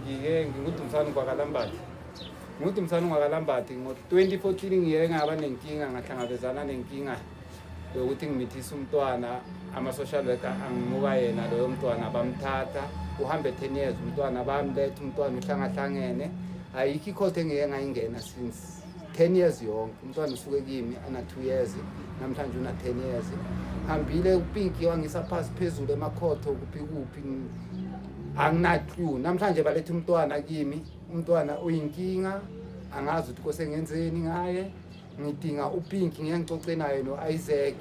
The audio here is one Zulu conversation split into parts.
Ngike nginguDumsani kwakaLambathi. NguDumsani ngwakaLambathi ngo-2014 ngiye ngaba nenkinga, ngahlangabezana nenkinga yokuthi ngimithise umntwana. Ama-social worker angimuka yena loyo mntwana, bamthatha uhambe 10 years umntwana, bamletha umntwana uhlangahlangene. Ayikho ikhotho engike ngayingena since 10 years yonke. Umntwana usuke kimi ana 2 years, namhlanje una 10 years. Hambile uPinki wangisa phasi phezulu emakhotho, kuphi kuphi, angina-clue. Namhlanje baletha umntwana kimi, umntwana uyinkinga, angazi ukuthi kose ngenzeni ngaye. Ngidinga uPinki, ngike ngicoce naye no-Isaac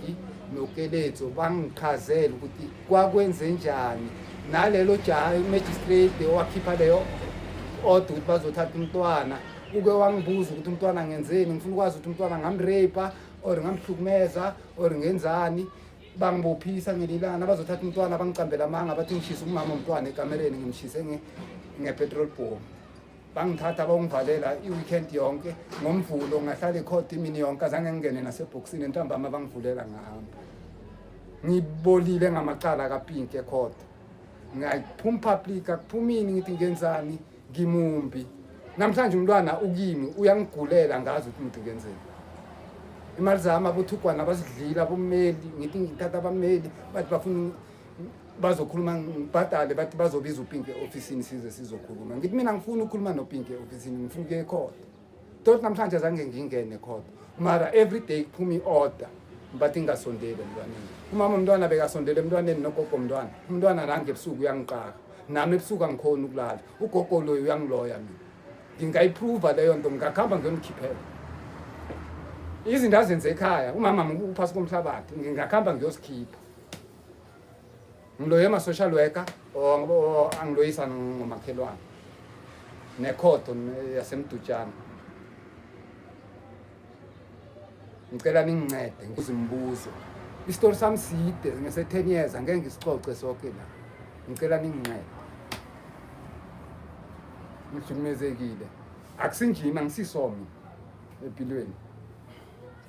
noKeletso, bangichazele ukuthi kwakwenze njani nalelo jaha i-magistrate owakhipha leyo order ukuthi bazothatha umntwana. Uke wangibuza ukuthi umntwana ngenzeni. Ngifuna ukwazi ukuthi umntwana ngamrape or ngamhlukumeza or ngenzani. Bangibophisa ngelilana bazothatha umntwana, bangicambela amanga, bathi ngishise umama umntwana ekamereni, ngimshise nge-petrol bomb. Bangithatha bawungivalela i-weekend yonke. NgoMvulo ngahlala ecourt imini yonke, azange ngingene nasebhokisini. Ntambama bangivulela ngahamba. Ngibolile ngamacala kaPinki ecourt, ngayiphuma public, akuphumini. Ngithi ngenzani? Ngimumbi. Namhlanje umntwana ukimi uyangigulela, ngazi ukuthi ngithi ngenzeni. Imali zami abothugwana bazidlile abommeli. Ngithi ngithatha abameli, bathi bafuna bazokhuluma, ngibhadale, bathi bazobiza uPinki e-ofisini size sizokhuluma. Ngithi mina ngifuna ukukhuluma noPinki e-ofisini, ngifuna ukuya ecourt tot. Namhlanje azange ngingene ecourt, mara every day kuphuma i-order, bathi ngingasondeli emntwaneni. Umama umntwana bekasondele emntwaneni nogogo mntwana. Umntwana nange ebusuku uyangiqaka, nami ebusuku angikhoni ukulala. Ugogo loyo uyangiloya mina, ngingayiprova leyo nto, ngingakuhamba ngiyomkhiphela izinto azenze ekhaya. Umama uphasi komhlabathi, ngingakuhamba ngiyosikhipha. Ngiloye ama-social worker or angiloyisa ngomakhelwane nekhotho yaseMdutshana. Ngicela ningincede ngizimbuzo. Isitori sami side, ngese-10 years, angeke ngisixoxe sonke la. Ngicela ningincede, ngihlukumezekile. Akusinjimi, angisisomi empilweni.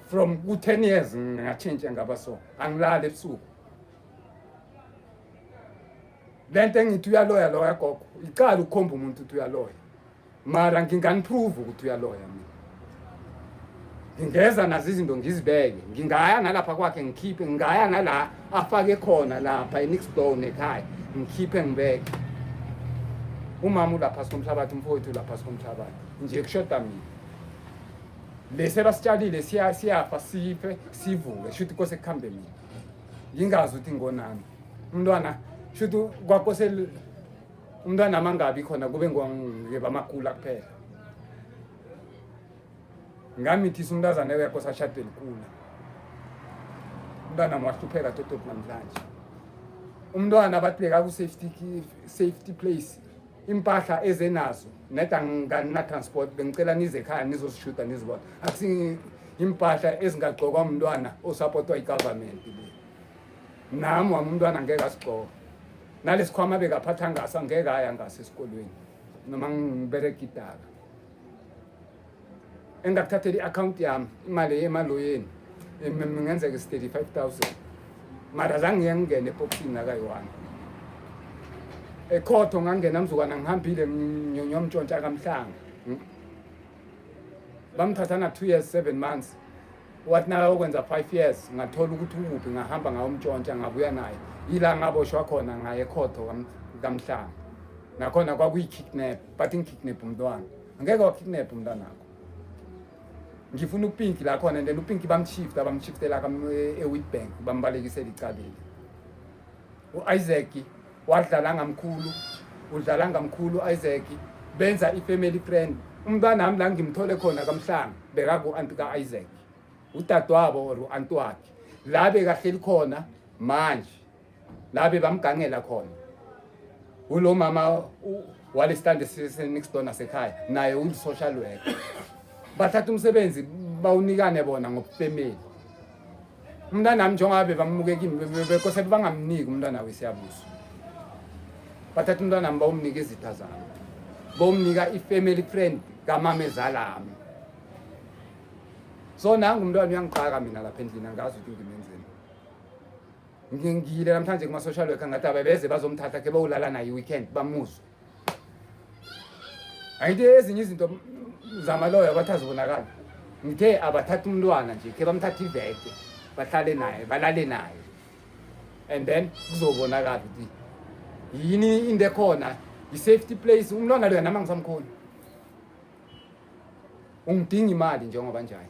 From ku-10 years ngatshintsha ngaba so, angilali ebusuku. Lento engithi uyaloya loya gogo, icala ukukhomba umuntu ukuthi uyaloya, mara nginganiprove ukuthi uyaloya. Mina ngingeza nazo izinto ngizibeke, ngingaya nalapha kwakhe ngikhiphe, ngingaya nala afake khona lapha e-next door nekhaya ngikhiphe ngibeke. Umama ulapha sikomhlabathi, umfowethu ulapha sikomhlabathi nje, kushoda mina. Lesi abasitshalile siyafa, sife sivuke, shuthi kose kuhambe mina. Ngingazi ukuthi ngonami umntwana, shuthi kwakose umntwana mangabi khona, kube ngebamakula kuphela. Ngamithisa umntazana ekekho sashade likula, umntwana wahlupheka tototi. Namhlanje umntwana bathi bekaku-safety safety place, impahla ezenazo neda ngana-transport. Bengicela nize ekhaya nizosishuda nizibona, akusi impahla ezingagcokwa umntwana osapotwa i-government le. Nami wami umntwana ngeke asigcoke nalesikhwama bekaphatha ngaso, angeke aya ngaso esikolweni noma ngibereka idaka. Engakuthathela i-akhawunti yami, imali emaloyeni ngenzeka is-35 000, mara zange ngiye ngingene ebhokisini nakayi-one. Ekhotho ngangena mzukwana ngihambile ngiyomntshontsha kaMhlanga. Bamthatha na 2 years 7 months, wathi nakayokwenza 5 years ngathola ukuthi ukuphi, ngahamba ngayomntshontsha, ngabuya naye. Yila ngaboshwa khona, ngaye ekhotho kaMhlanga. Nakhona kwakuyi-kidnap, bathi ngikidnap umntwana. Angeke wakidnap umntwanakho. Ngifuna uPinki la khona, and then uPinki bamshifta, bamshiftela e-Witbank, bambalekisela icaleni. U-Isaac wadlala ngamkhulu, udlala ngamkhulu Isaac, benza i-family friend. Umntwana wami la ngimthole khona kaMhlanga bekaku-anti ka-Isaac, udadewabo or u-anti wakhe, la bekahleli khona manje, la bebamgangela khona. Ulo mama walesitandi next door nasekhaya, naye uyi-social worker. Bathatha umsebenzi bawunikane bona ngobufamily. Umntanami njengoba bebamuke kimi, bekose bangamniki umntwana weSiyabuswa. Bathatha umntwanami bawumnika izitha zami, bawumnika i-family friend kamama ezalami. So nangu umntwana uyangiqaka mina lapha endlini, angazi ukuthi ngimenzeni. Ngiyile namhlanje kuma-social worker, ngathi abebeze bazomthatha ke bawulala naye i-weekend, bamuzwe. Angithi ezinye izinto zamaloya bathi azibonakali. Ngithe abathatha umntwana nje, khe bamthatha iveke, bahlale naye, balale naye, and then kuzobonakala ukuthi yini into ekhona, i-safety place. Umntwana loya nami angisamkhoni, ungidinga imali njengoba njani.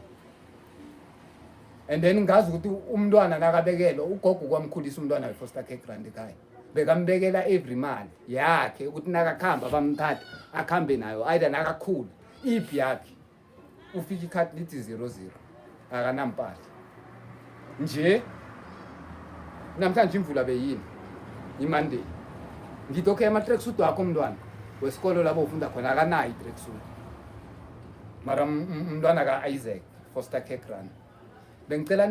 And then ngazi ukuthi umntwana nakabekelwa ugogo kwamkhulisa umntwana we-foster care grant ekhaya, bekambekela every mali yakhe ukuthi nakakhamba bamthatha akhambe nayo, either nakakhula iphi yakhe. Ufika ikhadi lithi 00, akanampahla nje. Namhlanje imvula beyini, i-Monday. Ngithi okay, ama-tracksuit wakho umntwana wesikolo lapho ufunda khona, akanayo i-tracksuit. Mara umntwana ka-Isaac foster care grant, bengicela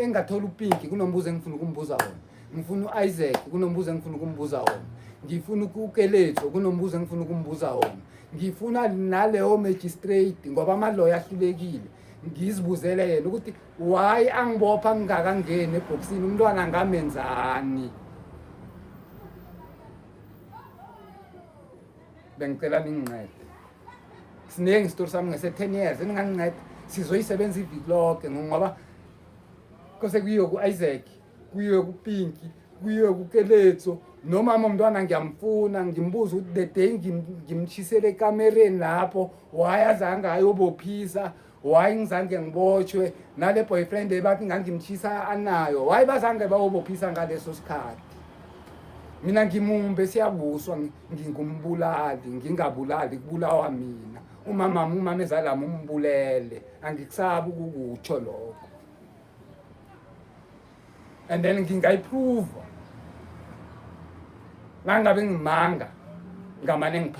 engathola uPinki, kunombuzo engifuna ukumbuza wona. Ngifuna u-Isaac, kunombuzo engifuna ukumbuza wona. Ngifuna uKeletso, kunombuzo engifuna ukumbuza wona. Ngifuna naleyo magistrate, ngoba amaloya ahlulekile. Ngizibuzele yena ukuthi why angibopha ngingakangeni ebhokisini, umntwana angamenzani. Bengicela ningincede, siningi isitori sami ngese-10 years. Eninganginceda sizoyisebenza iviki lonke, ngoba kose kuyiwe ku-Isaac, kuyiwe kuPinki, kuyiwe kuKeletso. Nomama umntwana ngiyamfuna, ngimbuza ukuthi the day ngimtshisele ekamereni lapho, why azange ayobophisa? Why ngizange ngibotshwe? Nale boyfriend ebathi ngangimtshisa anayo, why bazange bayobophisa ngaleso sikhathi? Mina ngimumbe siyabuswa, ngingumbulali, ngingabulali, kubulawa mina. Umama, umama ezalami umbulele, angikusabi ukukutsho lokho. And then ngingayiprova nangabe ngimanga ngamane.